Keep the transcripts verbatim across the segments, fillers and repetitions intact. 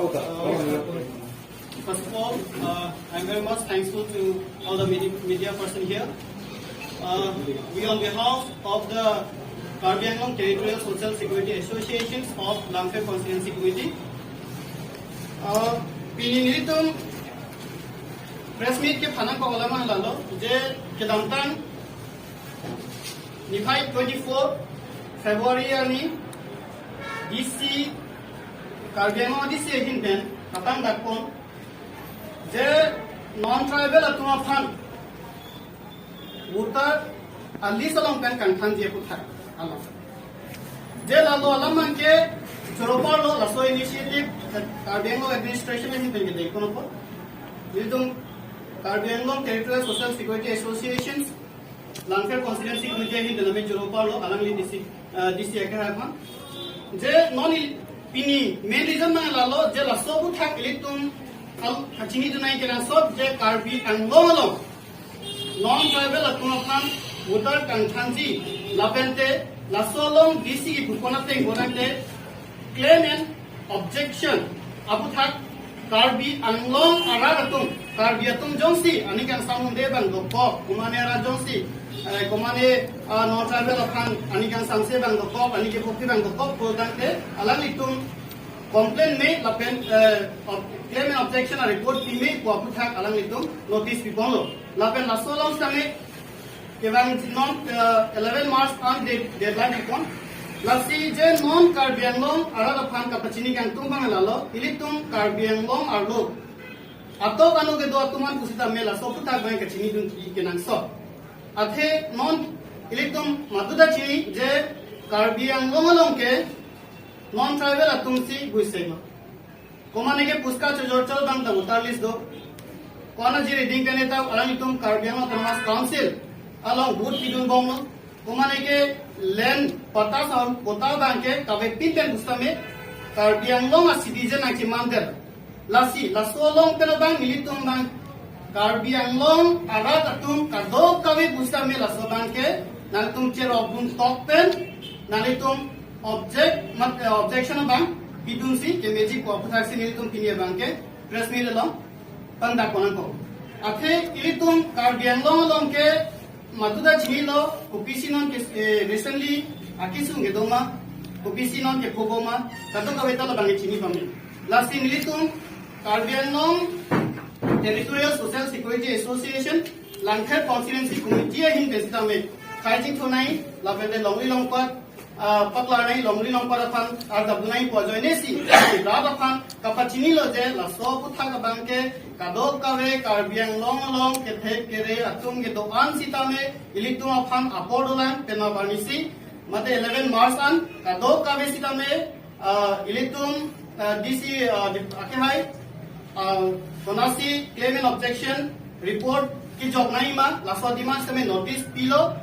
Uh, first of all, uh, I'm very much thankful to all the media, media person here. Uh, we, on behalf of the Karbi Anglong Territorial Social Security Associations of Langpher Constituency Committee, uh, pini nelitum press meet kephan nangkok alam lalo je kedamtang niphai twenty-four February arni D C, Karbi Anglong D C ahin pen katang dakpon je non-tribal atum aphan voter a-list along pen kangthanji aputhak along. Je lalo alam abangke choro parlo, laso initiative Karbi Anglong administration ahin pen kedeng kono po. Nelitum Karbi Anglong Territorial Social Security Associations Langpher Constituency Committee ahin pen name choro parlo, alangli D C, uh, D C akehai aphan. Je non il-, pini main reason abang lalo je laso aputhak ilitum al kachinidun nangji kenangsot je Karbi Anglong along non-tribal atum aphan voter kangthanji, lapente laso along D C kipupon ateng bonangte claim and objection aputhak Karbi Anglong arat atum, Karbi atum jongsi ani kangsam hunde abang dokok, komane arat jongsi, eh, komane, ah, non-tribal aphan ani kangsamse abang dokok, ani kepokpi abang dokok pulotangte alanglitum complain me lapen, eh, ob-, claim and objection a-report pime pu aputhak alanglitum notice piponlo. Lapen laso along sitame kevang non, eh, eleven March an de-, deadline pipon. Lasi je non-Karbi Anglong arat aphan kapachini kangtung abang lalo, ilitum Karbi Anglong arlo atok ano kedo atum an pusitame laso aputhak abang kachinidunji kenangsot. Athe non ilitum madu ta chini je Karbi Anglong along ke non-tribal atumsi buisema. Komane ke puska chojor chol abang ta voter list do. Ko-an ajir iding kane ta alanglitum Karbi Anglong Autonomous Council along vote pidun bomlo. Komane ke land patta sound patta abangke kavepin pen pusitame Karbi Anglong a-citizen nangchemandel. Lasi laso along pen abang ilitum abang Karbi Anglong arat atum kadokave pusitame laso abangke nangtum cherokdun tok pen nangtum object mat, eh, objection abang pidunsi kemeji pu aputhaksi nelitum pini abangke press meet along pangdak ponangkok. Athe ilitum Karbi Anglong along ke madu ta chinilo, kopisi non ke, eh, recently akesung kedoma, kopisi non kepho boma, kadokave ta labang chini pame. Lasi nelitum Karbi Anglong Territorial Social Security Association Langpher Constituency Committee ahin pen sitame khei chingthunai, lapente longri longpat, ah, paklarnai, longri longpat aphan arjapdunai pu ajoinesi rat aphan kapachinilo je laso aputhak abangke kadokave Karbi Anglong along kethe kere atum kedo-an sitame ilitum aphan apor dolang, pena barnisi mate eleven March an kadokave sitame, ah, ilitum, ah, D C, ah, di-, akehai, ah, konasi claim and objection report kejok nangji ma, laso demand sitame notice pilo,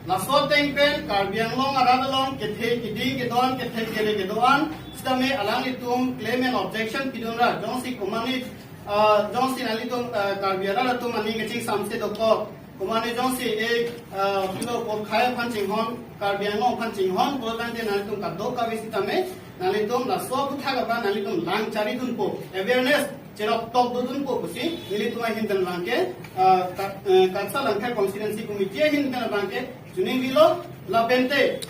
laso ateng pen Karbi Anglong arat along kethe kiding kedo-an, kethe kere kedo-an sitame alanglitum claim and objection pidunra, jongsi komane, ah, jongsi nanglitum, ah, Karbi arat atum aning kachingsamse dokok, komane jongsi e, ah, pilo porkhai aphan chinghon, Karbi Anglong aphan chinghon pulotangte nanglitum kadokave sitame nanglitum laso aputhak abang nanglitum lang charidunpo, awareness cherok tok dodunpo pusi nelitum ahin pen abangke, ah, ka-, eh, KATSA Langpher Constituency Committee ahin pen abangke chuning bilo, lapente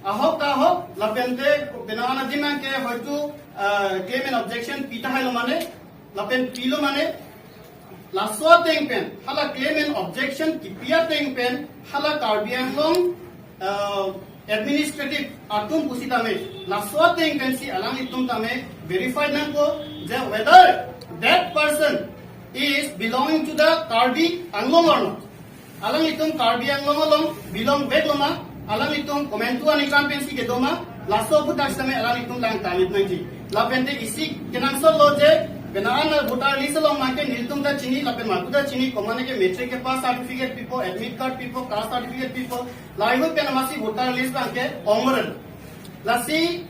ahok ta ahok, lapente pena ana dimangke hoitu, ah, claim and objection pi tahailo mane, lapen pilo mane, laso ateng pen hala claim and objection kipi ateng pen hala Karbi Anglong, ah, administrative atum pusitame laso ateng pensi alanglitum tame verify nangpo je whether that person is belonging to the Karbi Anglong or not. Alanglitum Karbi Anglong along belong veklo ma, alanglitum komantu aningkan pensi kedoma, laso aputhak sitame alanglitum lang talit nangji. Lapente isi kenangsotlo je pena ana voter list along abangke nelitum ta chini, lapen madu ta chini, komane ke matric kepass certificate pipo, admit card pipo, caste certificate pipo, lahai ahut pen amatsi voter list abangke ongmeren. Lasi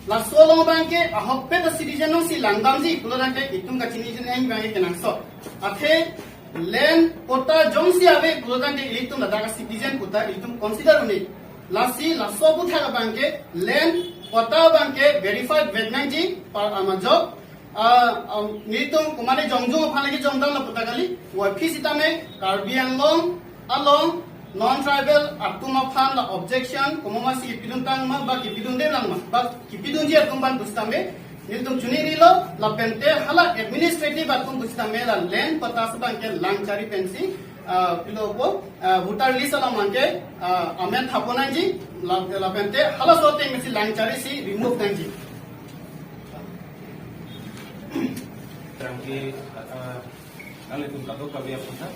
laso along abangke ahokpet a-citizen alongsi langdamji pulotangte itum kachinidun nangji abangke kenangsot. Athe land patta jongsi ave pulotangte ilitum ladak a-citizen pu ta ilitum consider un-e. Lasi laso aputhak abangke land patta abangke verified vek nangji, par amajok Ah, um, nelitum komatne jongjong aphan lagi jongdam lapu ta kali, waphi sitame Karbi Anglong along non-tribal atum aphan la objection, komat masi kipidun tang ma, ba kipidunde lang ma, ba kipidunji atum aphan pusitame nelitum choningri lo, lapente hala administrative atum pusitame la land patta abangke lang chari pensi, ah, pilo po, ah, voter list along abangke, ah, amen thappo nangji, la, lapente halaso ateng masi lang chari si remove nangji. Tangki, ah, nanglitum kadokave aphan ta,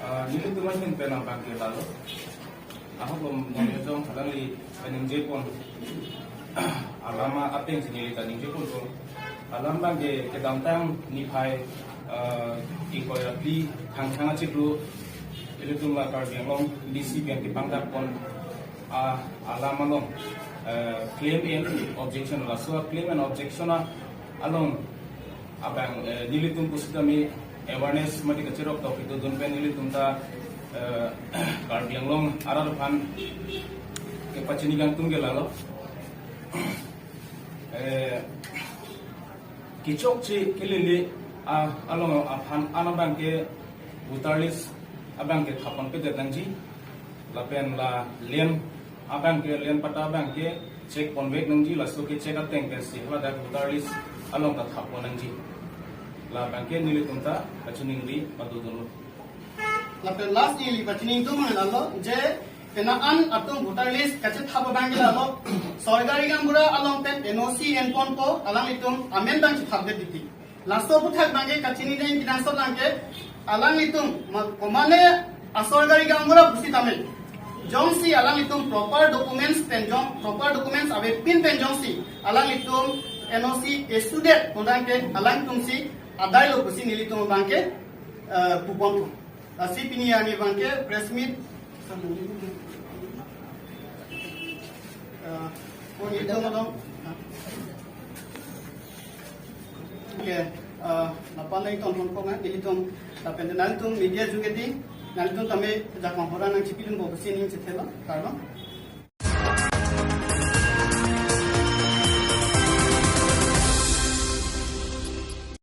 ah, nelitum ahin pen abangke lalo. Ahok bom nonjong alangli kaningje pon. Alam ateng si neli ta ningje pon to. Alam abangke kedamtang niphai, ah, ingkoi ra phli Thangthang achiklo, ilitum la Karbi Anglong D C pen kepangdak pon, ah, alam along, eh, claim and objection, laso claim and objection a along abang, eh, nelitum pusitame awareness mati kacherok tok itu dun pen nelitum ta, eh, Karbi Anglong arat aphan kepachini kangtung ke lalo. Eh, kechokche kelele, ah, along aphan an abangke voter list abangke thap ponpedet nangji, lapen la land abangke, land patta abangke check ponvek nangji, laso ke check ateng pensi haladak voter list along ta thap pon nangji. Labangke nelitum ta kachiningri padodunlo. Lapen last neli pachiningri atum lalo je penang an atum voter list kachethap abangke lalo, Sorgari Gaonbura along pen N O C en ponpo, alanglitum amen abang chethapdet titi. Laso aphuthak abangke kachiningri nangji kenangsot abangke alanglitum ma-, komatne a Sorgari Gaonbura pusitame jongsi alanglitum proper documents pen jong, proper documents avepin pen jongsi alanglitum N O C issue det pu abangke alangtum si adai lo pusi nelitum abangke, eh, pu ponpo. Lasi pini arni abangke press meet, eh, ko nelitum along. Oke, eh, lapu nangthan pon ko nang, nelitum, lapen nanglitum media joketi nanglitum tame jakong horan nangchipidunpo pusi ning chethelo, karno